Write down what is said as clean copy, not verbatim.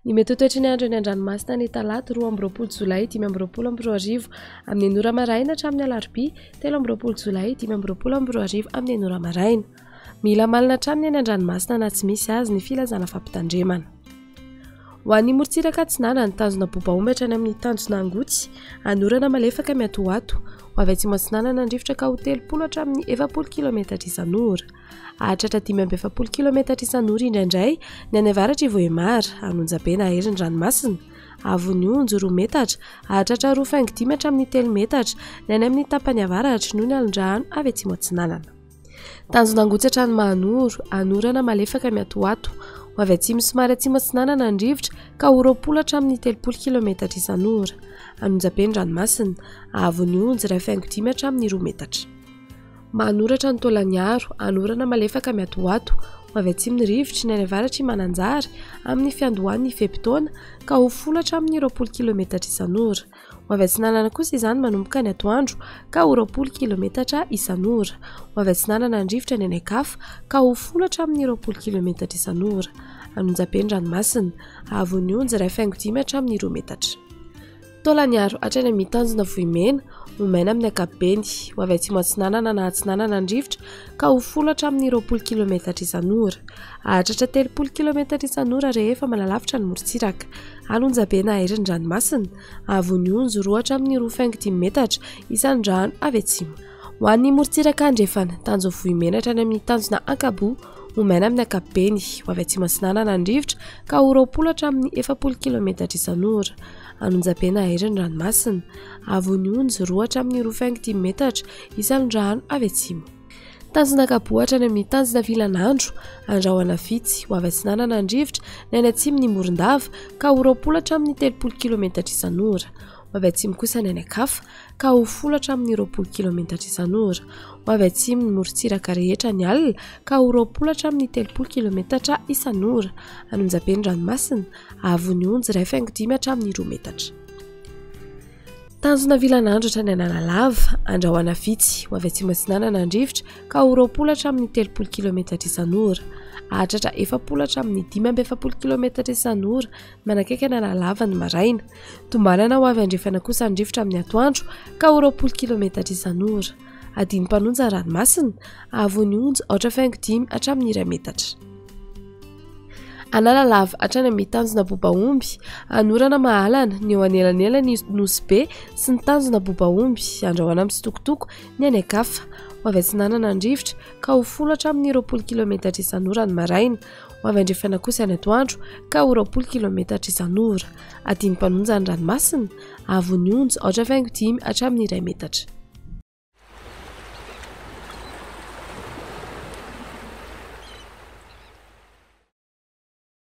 Ny mety ho toetry ny andro eny an-dranomasina ny talata 22 jolay 2025 amin'ny enina ora maraina hatramin'ny alarobia 23 jolay 2025 amin'ny enina ora maraina. Mila malina hatrany ny eny an-dranomasina na tsy misy azy ny filazana fampitandremana. Ho an'ny morontsiraka atsinanana, tanjona Bobaomby hatrany amin'ny tanjona Angotsy, anorana malefaka miatoato. Ho avy atsimo atsinanana ny rivotra ka ho 30 hatramin'ny 40 kilometatra isan'ora. Hahatratra 45 kilometatra isan'ora indraindray ny any avaratr'i Vohemar, an'Onjabe na hery ny ranomasina. Avon'ny onjy, 2 metatra, hahatratra 2 faingo 5 hatramin'ny 3 metatra ny any amin'ny tapany avaratra noho ny alon-drano avy atsimo atsinanana. Tanjona angotsy hatrany Mahanoro, anorana malefaka miatoato. Ho avy atsimo somary atsimo atsinanana ny rivotra ka ho 20 hatramin'ny 30 kilometatra isan'ora. An'Onjabe ny ranomasina, haavon'ny onjy 1,5 hatramin'ny 2 metatra. Mahanoratra ny Taolagnaro, anorana malefaka miatoato. Ho avy atsimo ny rivotra, ny any avaratr'i Mananjary, amin'ny fiandohan'ny fe-potoana ka ho 10 hatramin'ny 20 kilometatra isan'ora. Ho avy atsinanana kosa izany manomboka ny atoandro ka ho 20 kilometatra isan'ora. Ho avy atsinanana ny rivotra ny any an-kafa ka ho 10 hatramin'ny 20 kilometatra isan'ora. An'Onjabe ny ranomasina. Haavon'ny onja 1,5 hatramin'ny 2 metatra. Taolagnaro hatrany amin'ny tanjona Vohimena, ho maina amin'ny ankapobeny. Ho avy atsimo atsinanana na atsinanana ny rivotra ka ho 10 hatramin'ny 20 kilometatra isan'ora. Hahatratra 30 kilometatra isan'ora rehefa manalavitra ny morontsiraka. An'Onjabe na Hery ny ranomasina. Haavon'ny onjy 2 hatramin'ny 2,5 metatra isan'ny rano avy atsimo. Ho an'ny morontsiraka andrefana, tanjona Vohimena hatrany amin'ny tanjona Ankaboa, ho maina amin'ny ankapobeny. Ho avy atsimo atsinanana ny rivotra ka ho 20 hatramin'ny 40 kilometatra isan'ora. An'Onjabe na Hery ny ranomasina. Haavon'ny onjy 2 hatramin'ny 2,5 metatra isan'ny rano avy atsimo. Tanjona Ankaboa hatrany amin'ny tanjona Vilanandro, andrahona vitsy, ho avy atsinanana ny rivotra, ny any atsimon'i Morondava, ka ho 20 hatramin'ny 30 kilometatra isan'ora. Ho avy atsimo kosa ny any an-kafa, ka ho 10 hatramin'ny 20 kilometatra isan'ora. Ho avy atsimon'ny morontsiraka rehetra ny alina, ka ho 20 hatramin'ny 30 kilometatra isan'ora. An'Onjabe ny ranomasina, haavon'ny onjy 1,5 hatramin'ny 2 metatra. Tanjona Vilanandro hatrany Analalava, andrahona vitsy, ho avy atsimo atsinanana ny rivotra ka ho 20 hatramin'ny 30 kilometatra isan'ora. Hahatratra 40 hatramin'ny 45 kilometatra isan'ora manakaiky an'Analalava ny maraina. Tombanana ho avy andrefana kosa ny rivotra amin'ny atoandro ka ho 20 kilometatra isan'ora. Adino mpanonja ranomasina, haavon'ny onja 8,5 hatramin'ny 1 metatra. Analalava hatrany amin'ny tanjona Bobaomby, anorana mahalana ny eo anelanelan'i Nosy Be sy ny tanjona Bobaomby, andrahoana mitsitokotoko ny any an-kafa. Ho avy atsinanana ny rivotra ka ho 10 hatramin'ny 20 kilometatra isan'ora ny maraina. Ho avy andrefana kosa ny atoandro ka ho 20 kilometatra isan'ora. Adin'ny mpanonja ny ranomasina, haavon'ny onja 8,5 hatramin'ny 1 metatra.